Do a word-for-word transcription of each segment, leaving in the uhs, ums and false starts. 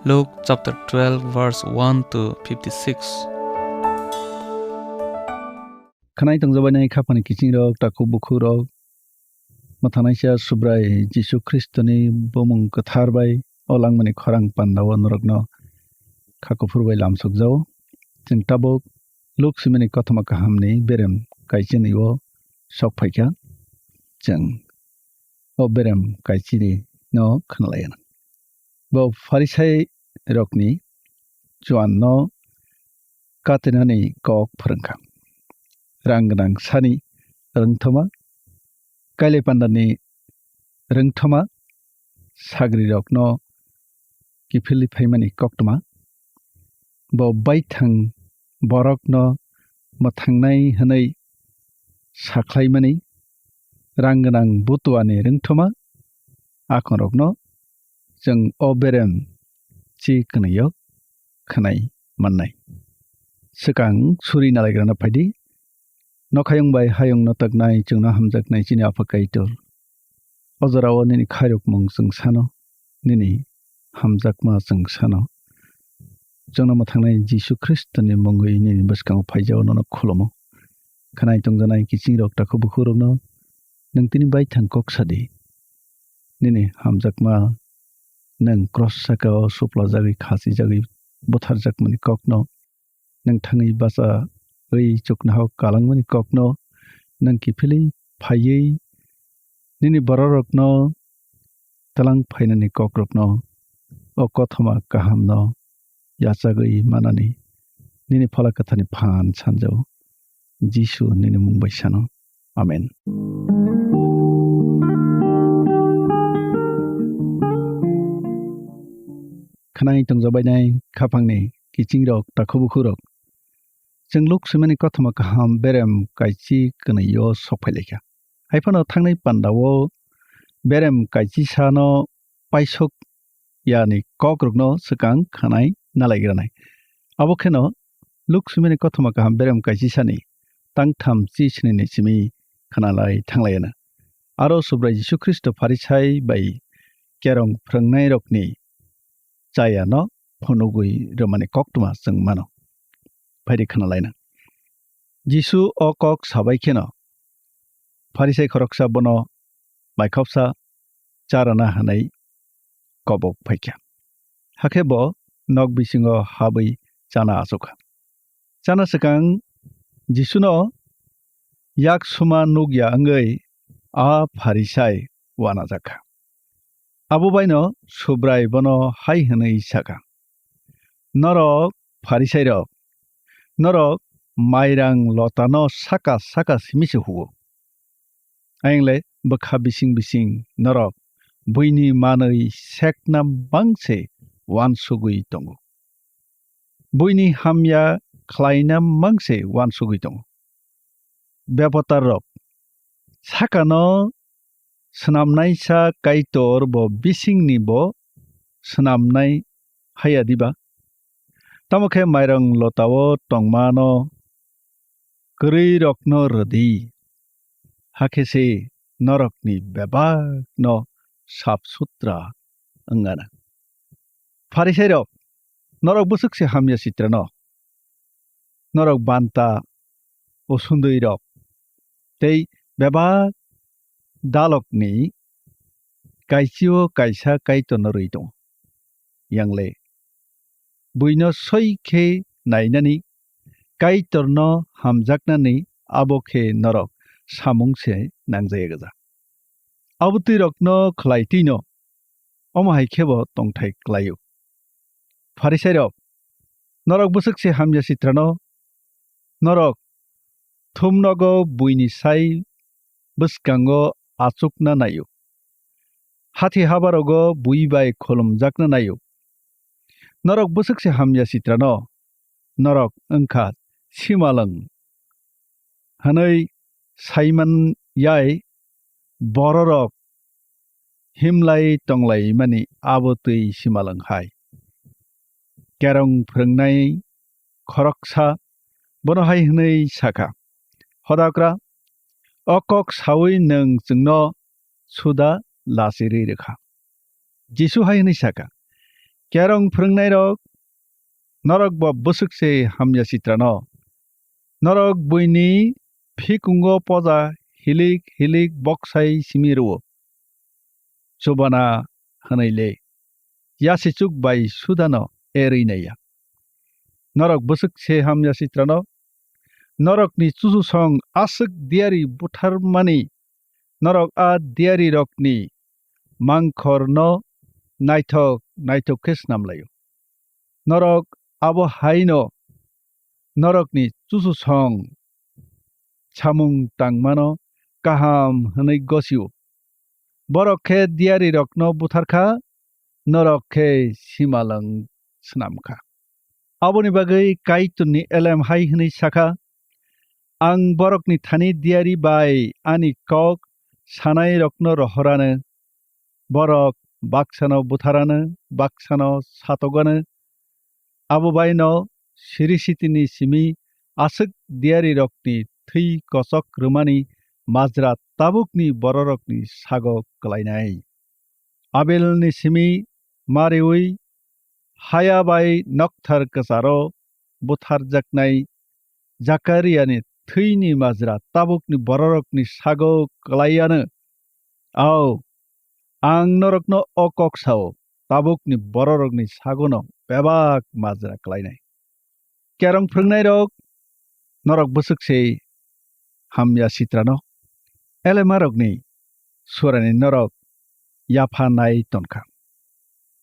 Luke chapter twelve, verse one to fifty-six. Khwnai tongjabainai khaphani kiching rok, takhuk bukhuk rok, mwthangnaisa Subrai Jisu Khristoni bumung kwthar bai o langmani khorang pandao norokno kha kuphur bai lamsokjao. Chwng tabuk Luke simini kothoma kahamni berem kaichini o sok phaikha. Chwng o berem kaichini no khwnalaiya. Bo Pharisai rokni chuan no katinani kok phwrwngkha. Rang gwnang sani rwngthoma, kailai pandani rwngthoma, sagrirokno kiphilwi phaimani koktwma. Bo baithang borokno mwthangnai hwnwi sakhlaimani rang gwnang butuani rwngthoma akhongrokno chwng o berem chi kwnwi-o khwnai mannai. Swkang suri nalaigrano phaidi, nokhayung bai hayungno twknai chwngno hamjaknai chini Apha Kaitor. O jorao nini khairokmung chwng sano, nini hamjakma chwng sano. Chwngno mwthangnai Jisu Khristoni mungwi nini bwskango phaijao nono khulumo. Khwnai tongjanai kiching rok takhuk bukhuk rokno nwng tini baithang kok sadi. Nini hamjakma nwng cross saka o suplajagwi khachijagwi butharjakmani kokno nwng thangwi bachawi chuknohao kalangmani kokno nwng kiphilwi phaiwi nini bororokno twlang phainani kokrokno o kothoma kahamno yachagwi manani nini Phola Kwtharni phan sanjao. Jisu nini mung bai sano. Amen. Khwnai tongjabainai khaphangni kiching rok takhuk bukhuk rok. Chwng Luk swimani kothoma kaham berem kaichi kwnwi-o sok phai laikha. Haiphano thangnai pandao berem kaichi sano paisok yani kokrokno swkang khwnai nalaigranai. Abo kheno Luk swimani kothoma kaham berem kaichi sani tangtham chi snini simi khwnalai thanglaiyana. Aro Subrai Jisu Khristo Pharisai bai kerong phrwngnairokni chayano phunugwi rwmani koktwma chwng mano. Phaidi khwnalaina. Jisu o kok sabai kheno Pharisai khoroksa bono maikhopsa charana hwnwi kobok phaikha. Hakhe bo nok bisingo habwi chana achukha. Chana swkang Jisuno yak suma nukya wngwi a Pharisai uanajakha. Abo baino Subrai bono hai hwnwi sakha, "Norok Pharisairok, norok mairang lotano saka saka simi se huo. Ayang le bwkha bising bising norok buini manwi sekna mang se uansugwi tongo. Buini hamya khlaina mang se uansugwi tongo. Bebotar rok, sakano swnamnaisa Kaitor bo bisingni bo swnamnai haya diba? Tamo khe mairang lotao tongmano kwrwirokno rwdi, hakhe se norokni bebakno sap sutra wngana." Pharisairok, norok bwswk se hamya sitrano, norok banta, usundui rok tei bebak dalokni kaichio kaisa Kaitorno rwi tongo. Yangle buino soi khe nainani, Kaitorno hamjaknani abo khe norok samung se nangjaya gwja. Abo twirokno khlai twino omo hai khe bo tongthai klaio. Pharisairok, norok bwswk se hamya sitrano, norok thumnogo buini sai bwskango achukna naio. Hathi habarogo bui bai khulumjakna naio. Norok bwswk se hamya sitrano, norok wngkha simalwng hwnwi saiman yai bororok himlai tonglaimani abo twi simalwng hai. Kerong phrwngnai khoroksa bono hai hwnwi sakha, "Hodakra, o kok saui nwng chwngno suda lachirwi rwkha." Jisu hai hwnwi sakha, Kerong phwrwngnairok, norok bo bwswk se hamya sitrano. Norok buini phikungo poja hilik hilik boksai simi rwo. Chubana hwnwi le yasichuk bai sudano erwi naiya. Norok bwswk se hamya sitrano. Norokni chuchusong aswk diyari butharmani, norok a diyarirokni mangkhorno naithok naithok khe snamlaio. Norok abo haino norokni chuchusong samung tangmano kaham hwnwi gosio. Borok khe diyarirokno butharkha, norok khe simalwng snamkha. Aboni bagwi Kaitorni elem hai hwnwi sakha, "Ang borokni thani diyari bai ani kok sanairokno rohorano, borok baksano butharano, baksano satogano." Abo baino siri sitini simi aswk diyarirokni thwi kochok rwmani majra tabukni bororokni sago kwlainai. Abelni simi mariui haya bai nokthar kwcharo butharjaknai Jakariani thwini majra tabukni bororokni sago kwlaiano. Ao, ang norokno o kok sao, tabukni bororokni sagono bebak majra kwlainai. Kerong phwrwngnairok, norok bwswk se hamya sitrano, elemarokni surani norok yapha nai tonkha.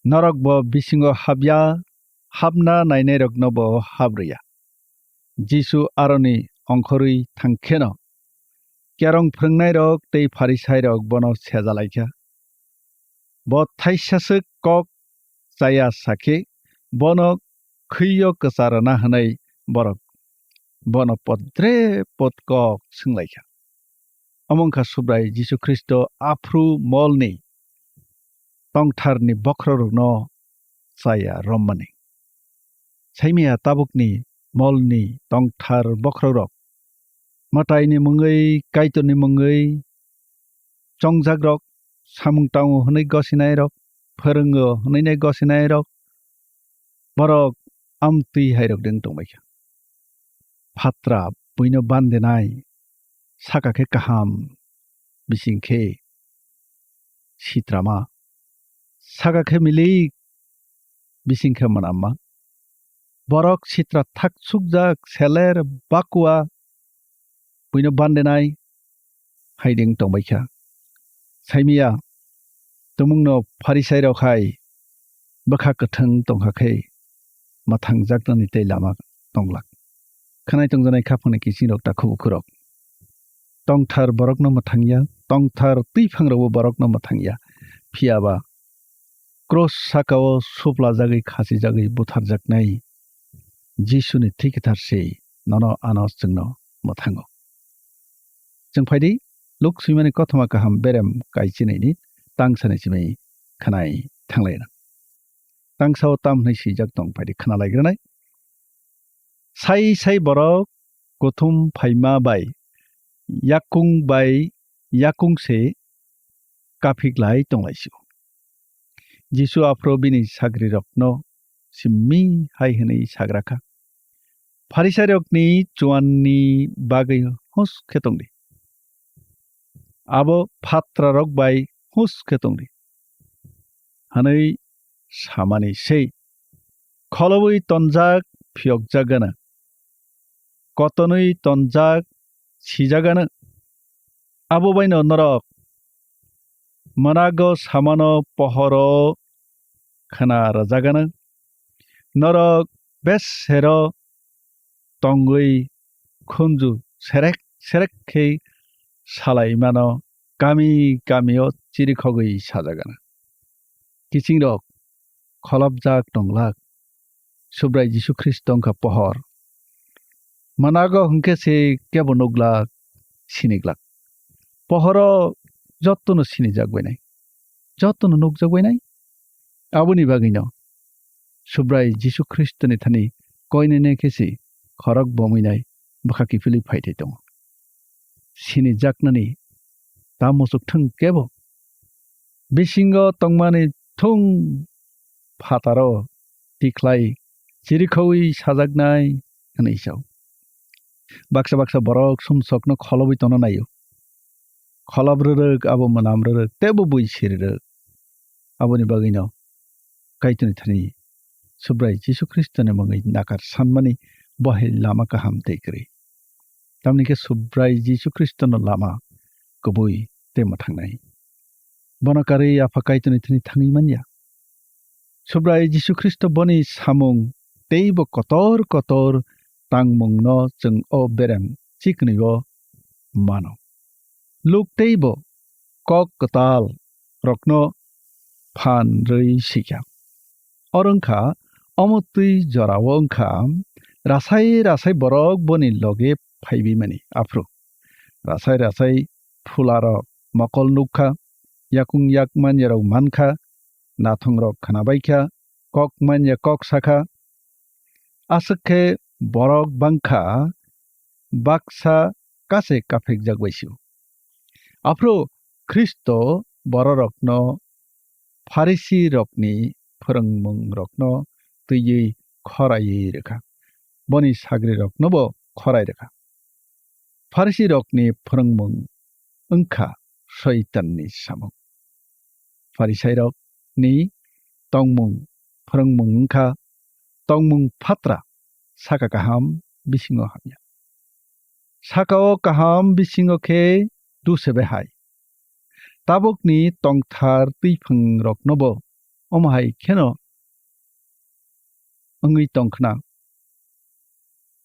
Norok bo bisingo habya, habna nainairokno bo habrwya. Jisu aroni ongkhorwi thangkheno, kerong phwrwngnairok tei Pharisairok bono sejalaikha. Bo thaisaswk kok chaya sakhe, bono khwiyo kwcha rwna hwnwi borok bono podre pod kok swnglaikha. Omo wngkha Subrai Jisu Khristo aphru molni tongtharni bokhorokno chaya rommani. Saimaya tabukni molni tongthar bokhorok, mwtaini mungwi, Kaitorni mungwi chongjakrok, samung tango hwnwi gosinairok, phwrwngo hwnwi nai gosinairok, borok amtwi hairok deng tongbaikha. Phatra buino bandinai, saka khe kaham, bising khe sitrama, saka khe milik, bising khe mwnamma. Borok sitra thak sukjak, seler, bakua, buino bandinai, haiding tongbaikha. Saimia, tumungno Pharisairok hai bwkha kwthwng tongkha khe mwthangjaknani tei lama tonglak. Khwnai tongjanai khaphangni kisingrok ta khubukhurok. Tongthar borokno mwthangya, tongthar twiphangrokbo borokno mwthangya. Phiyaba kros sakao suplajagwi, khachijagwi butharjaknai Jisuni thwi kwthar se nono ano chwngno mwthango. Chwng phaidi, Luk swimani kothoma kaham berem kaichinini tangsani simi khwnai thanglaina. Tangsao tam hwnwi swijak tong phaidi khwnalaigranai. Sai sai borok kuthum phaima bai yakung bai yakung se kaphiklai tonglaisio. Jisu aphuru bini sagrirokno simi hai hwnwi sagrakha, Pharisairokni chuanni bagwi hus khe tongdi. Abo phatrarok bai hus khe tongdi. Hwnwi samani sei, kholobwi tonjak phiyokjak gana, kotonwi tonjak sijak gana. Abo baino norok mwnago samano pohoro khna rwjak gana. Norok besero tongwi khunju serek serek khe salaimano kami kamio chirikhogwi sajagana. Kichingrok kholopjak tonglak, Subrai Jisu Khristo wngkha pohor. Mwnago hwnkhe se kebo nuglak, siniglak. Pohoro jotono sinijak bainai, jotono nukjak bainai. Aboni bagwino Subrai Jisu Khristoni thani koinene khe se khorok bomwinai bwkha kiphilwi phaithai tongo. Sinijaknani ta muchuk thung kebo. Bisingo tongmani thung phataro tikhlai chirikhaui sajaknai hwnwi sao. Baksa baksa borok sumsokno kholobwi tongna naio. Kholop rwrwk abo mwnam rwrwk teibo bui sirirwk. Aboni bagwino Kaitorni thani Subrai Jisu Khristoni mungwi nakar sanmani bo hai lama kaham tei kwrwi. Tamni khe Subrai Jisu Khristono lama kubui tei mwthangnai. Bono karwi Apha Kaitorni thani thangwi manya. Subrai Jisu Khristo boni samung teibo kotor kotor tangmungno chwng o berem chiknwi o mano. Luk teibo kok kwtal rokno phan rwi sikha. Oro wngkha omo twi jorao wngkha rasai rasai borok boni loge phaiwi mani aphuru. Rasai rasai phularok mokol nukha, yakung yak manyarok mankha, nathongrok khnabaikha, kok manya kok sakha. Aswk khe borok bangkha baksa kase kaphekjak bai sio. Aphuru Khristo bororokno Pharisirokni phwrwngmungrokno twiwi khoraiwi rwkha. Boni sagriroknobo khorai rwkha. Pharisirokni phwrwngmung wngkha Soitanni samung. Pharisairokni tongmung phwrwngmung wngkha tongmung phatra, saka kaham bisingo hamya. Saka-o kaham bisingo khe dusebe hai. Tabukni tongthar twiphwngroknobo omo hai kheno wngwi tongkhna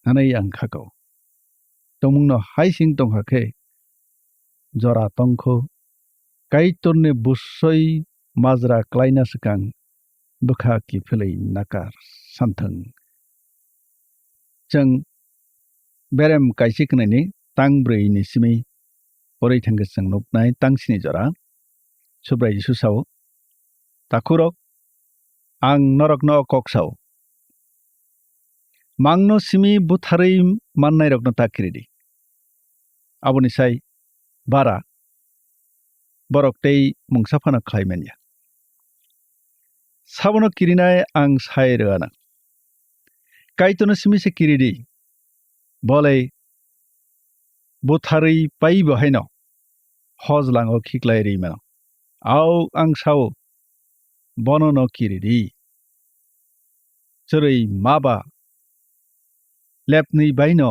hwnwi ang kha-o. Tongmungno hai sing tongkha khe jora tongkho, Kaitorni busoi majra klaina swkang bwkha kiphilwi nakar santhwng. Chwng berem kaisa kwnwini tang brwini simi porwi thangkhe chwng nuknai tang sini jora. Subrai Jisu sao, "Takhurok, ang norokno o kok sao. Mangno simi butharwi mannairokno ta kiridi. Aboni sai bara borok tei mungsa phano khlai manya. Sabono kirinai ang sai rwna. Kaitorno simi se kiridi. Bolai butharwi paibo haino hojlango khiklai rwi mano. Au ang sao, bono no kiridi. Chwrwi maba lepnwi baino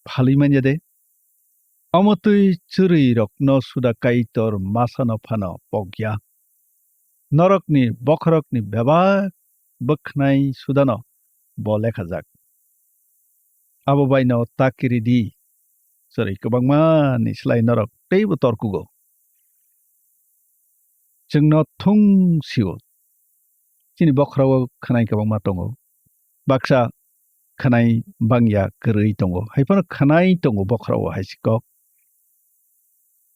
phalwi manya de? Omo twi chwrwirokno suda Kaitor masano phano pokya. Norokni bokhorokni bebak bwkhnai sudano bo lekhajak. Abo baino ta kiridi, chwrwi kwbangma ni slai norok teibo torkugo. Chwngno thung sio. Chini bokhorao khwnai kwbangma tongo. Baksa khwnai bangya kwrwi tongo. Hai phano khwnai tongo bokhorao hai si kok.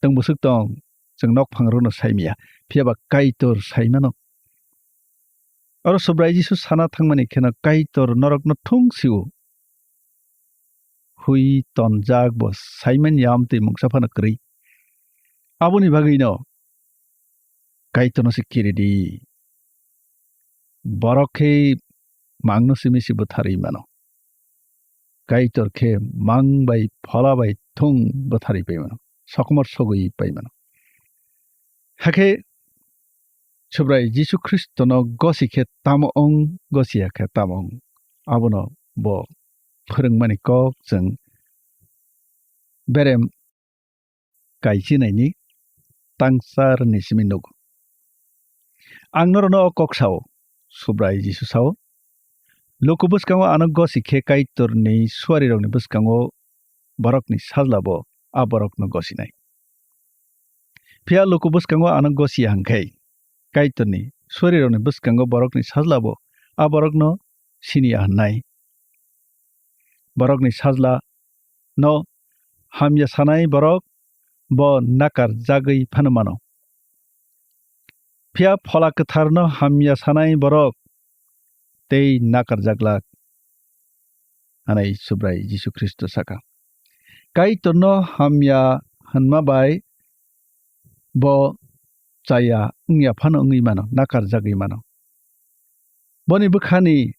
Tong bwswk tong, chwng nokphang rokno sai manya, phiya ba Kaitor sai mano. Oro Subrai Jisu sana thangmani kheno Kaitor norokno thung sio. Hui tonjak bo sai manya amtwi mungsa phano kwrwi. Aboni bagwino Kaitorno se kiridi. Borok khe mangno simi se bwtharwi mano. Kaitor khe mang bai phola bai thung bwtharwi pai mano. Sokomor sogwi pai mano. Hakhe Subrai Jisu Khristono gosi khe tamo wng, gosi ya khe tamo wng. Abono bo phwrwngmani kok chwng berem kaichinai ni tangsar ni simi nugo. Ang norokno o kok sao, Subrai Jisu sao, luku bwskango ano gosi khe Kaitorni suarirokni bwskango borokni sajlabo a borokno gosinai. Phiya luku bwskango ano gosi ya hwnkhe, Kaitorni suarirokni bwskango borokni sajlabo a borokno sini ya hwnnai. Borokni sajla no hamya sanai borok bo nakarjagwi phano mano. Phiya Phola Kwtharno hamya sanai borok tei nakarjaglak, hwnwi Subrai Jisu Khristo saka. Kaitorno hamya hwnma bai bo chaya wngya phano wngwi mano, nakarjagwi mano. Boni bwkhani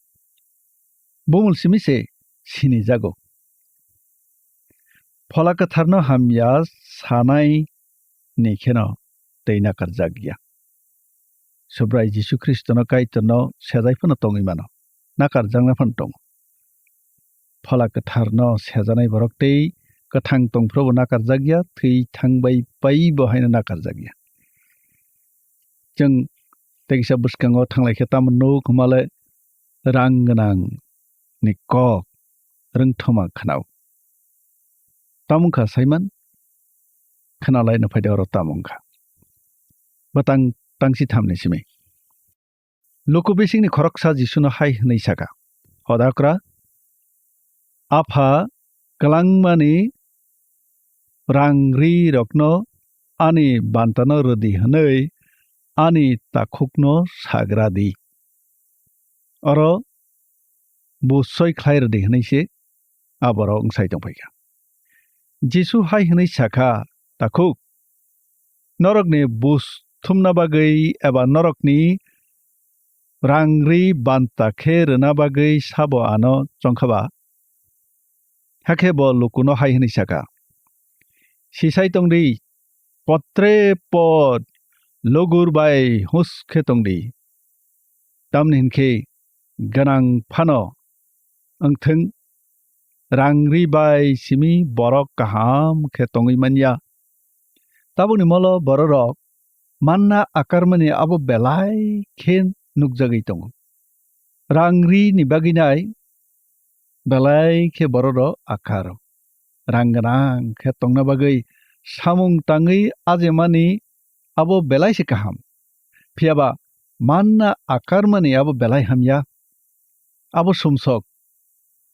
bumul simi se sinijago. Phola Kwtharno hamya sanai ni kheno tei nakarjak ya. Subrai Jisu Khristono Kaitorno sejai phano tongwi mano, nakarjakna phano tongo. Phola Kwtharno sejanai borok tei kwthang tongphuru bo nakarjak ya, thwi thangbai pai bo haino nakarjak ya. Chwng tekisa bwskango thanglai khe tamo nuk hwnmale rang gwnang ni kok rwngthoma khwnao. Tamo wngkha saiman? Khwnalai no phaidi oro tamo wngkha. Bwtang tangsi thamni simi. Luku bisingni khoroksa Jisuno hai hwnwi saka, "Hodakra, Apha, kwlangmani rang ri rokno ani bantano rwdi hwnwi ani takhukno sagra di. Oro bus soi khlai rwdi," hwnwi se a borok wngsai tong phaikha. Jisu hai hwnwi sakha, "Takhuk, norokni bus thumna bagwi eba norokni rang ri banta khe rwna bagwi sabo ano chongkha ba?" Hakhe bo lukuno hai hwnwi saka, "Sisai tong di, potre pot lugur bai hus khe tong di. Tamni hinkhe gwnang phano wngthwng, rang ri bai simi borok kaham khe tongwi man ya." Tabukni molo bororok manna akarmani abo belai khe nukjagwi tongo. Rang ri ni bagwi nai belai khe bororok akaro. Rang gwnang khe tongna bagwi samung tangwi ajemani abo belai se kaham. Phiya ba manna akarmani abo belai hamya. Abo sumsok.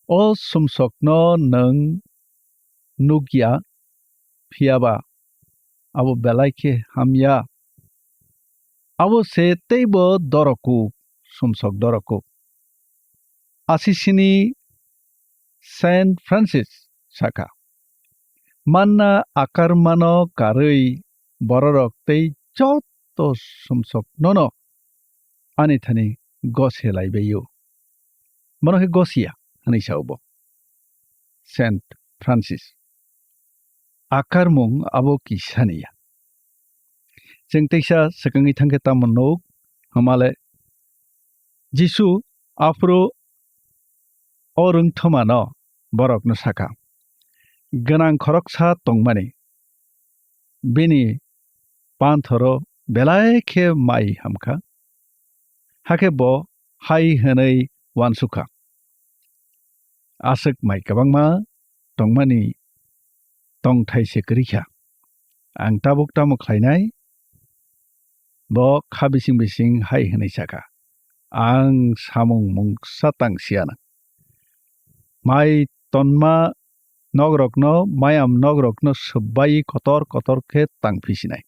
O sumsokno nwng nukya, phiya ba abo belai khe hamya. Abo se teibo dorokuk, sumsok dorokuk. Asisini Saint Francis saka, "Manna akarmano karwi bororok tei joto sumsoknono ani thani gose laibaio." Bono khe gosiya hwnwi sao bo Saint Francis. Akarmung abo kisani ya. Chwng teisa swkangwi thangkhe tamo nuk hwnmale Jisu aphuru o rwngthomano borokno saka, "Gwnang khoroksa tongmani, bini panthoro belai khe mai hamkha, hakhe bo hai hwnwi uansukha, 'Aswk mai kwbangma tongmani tongthai se kwrwi kha. Ang tabuk tamo khlainai?' Bo kha bising bising hai hwnwi saka, 'Ang samung mungsa tang siya na. Mai tonma nogrokno, mayam nogrokno swbai kotor kotor khe tang phisinai.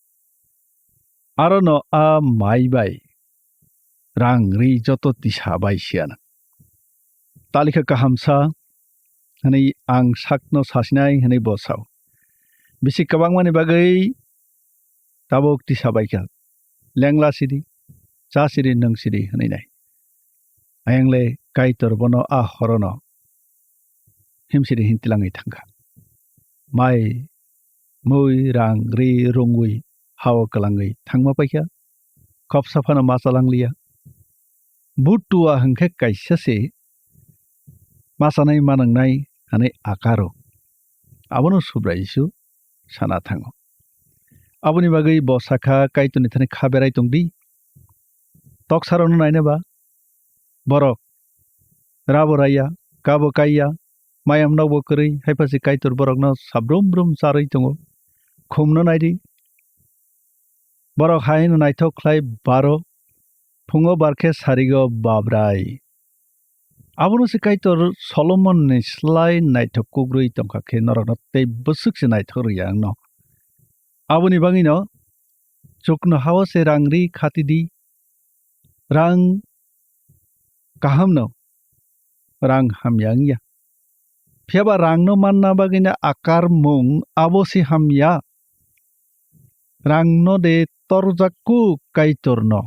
Arono a mai bai rang ri joto tisa bai siya na. Talikha kaham sa hwnwi ang sakno sasinai,' hwnwi bo sao. Bisi kwbangmani bagwi tabuk tisa bai kha, 'Lengla sidi, cha sidi, nwng sidi,' hwnwi nai. Ayang le Kaitor bono a horono himsidi hin tilangwi thangkha. Mai, mui, rang ri rungwi hao kwlangwi thangma paikha, khopsa phano ma chalang liya. Butua hwnkhe kaisa se ma chanai ma nwngnai hwnwi akaro. Abono Subrai Jisu sana thango. Aboni bagwi bo sakha, Kaitorni thani kha berai tong di. Toksarokno naina ba borok rabo raiya, kabo kaiya, mayam nokbo kwrwi, hai pha se Kaitor borokno sabrum brum charwi tongo. Khumno nai di. Borok haino naithok khlai baro, phungo bar khe sarigo babrai. Abono se Kaitor Solomonni slai naithok kukrwi tongkha khe norokno tei bwswk se naithok rwya wngno. Aboni bagwino chukno hao se rang ri khati di. Rang kahamno, rang hamya wngya. Phiya ba rangno manna bagwino akar mung abo se hamya. Rangno de torjakku Kaitorno.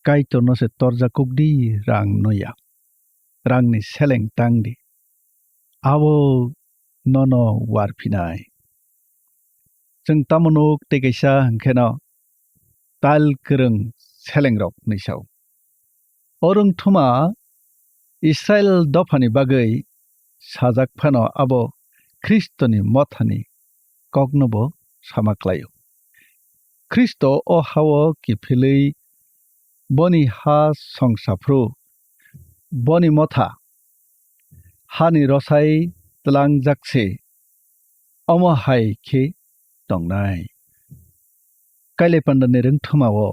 Kaitorno se torjak kuk di, rang no ya. Rangni seleng tang di. Abo nono warphinai. Chwng tamo nuk tei kaisa hwnkhe no tal kwrwng selengrok hinwi sao. O rwngthoma Israil dophani bagwi sajak phano abo Khristoni mothani koknobo sama klaio. Khristo o hao kiphilwi boni ha songsa phru, boni motha hani rosai tlangjak se, omo hai khe tongnai. Kailai pandani rwngthomao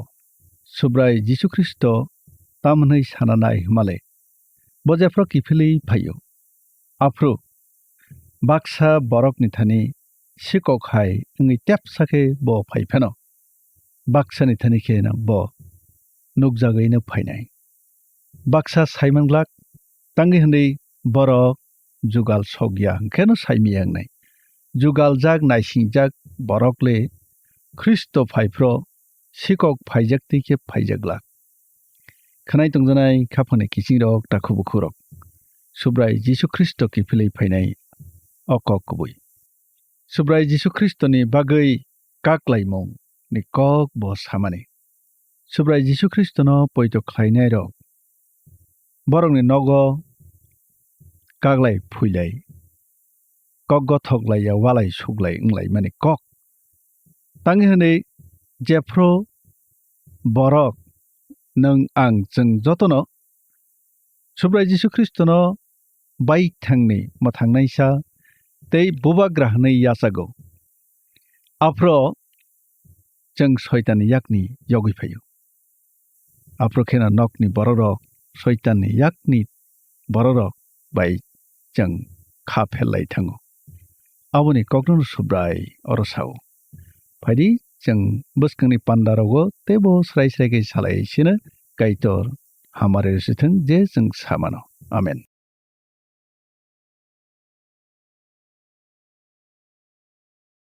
Subrai Jisu Khristo tamhwnwi sananai hwnmale, bo jephru kiphilwi phaio, aphru baksa borokni thani sikok hai wngwi tepsa khe bo phai phano, baksani thani khe no bo nukjagwi no phainai. Baksa saiman glak, tangwi hwnwi borok jugal sokya hwnkhe no saimaya wngnai. Jugaljak, naisingjak borok le Khristo phaiphro sikok phaijak tei khe phaijak glak. Khwnai tongjanai khaphangni kiching rok, takhu bukhu rok, Subrai Jisu Khristo kiphilwi phainai o kok kubui. Subrai Jisu Khristoni bagwi kaklaimung ni kok bo samani. Subrai Jisu Khristono poito khlainai rok borokni nogo kaklai phuilai, kok gothok lai ya, walai suklai wnglaimani kok. Tangwi hwnwi jephru borok, nwng, ang, chwng jotono Subrai Jisu Khristono baithangni mwthangnaisa tei bubagra hwnwi yachago. Aphro chwng Soitanni yakni yogwi phaio. Aphro kheno nokni bororok Soitanni yakni bororok bai chwng kha phellai thango. Aboni kokno Subrai oro sao. Phaidi chwng bwskangni pandarogo teibo srai srai khe salai sino Kaitor hamari rwsithwng je chwng samano. Amen.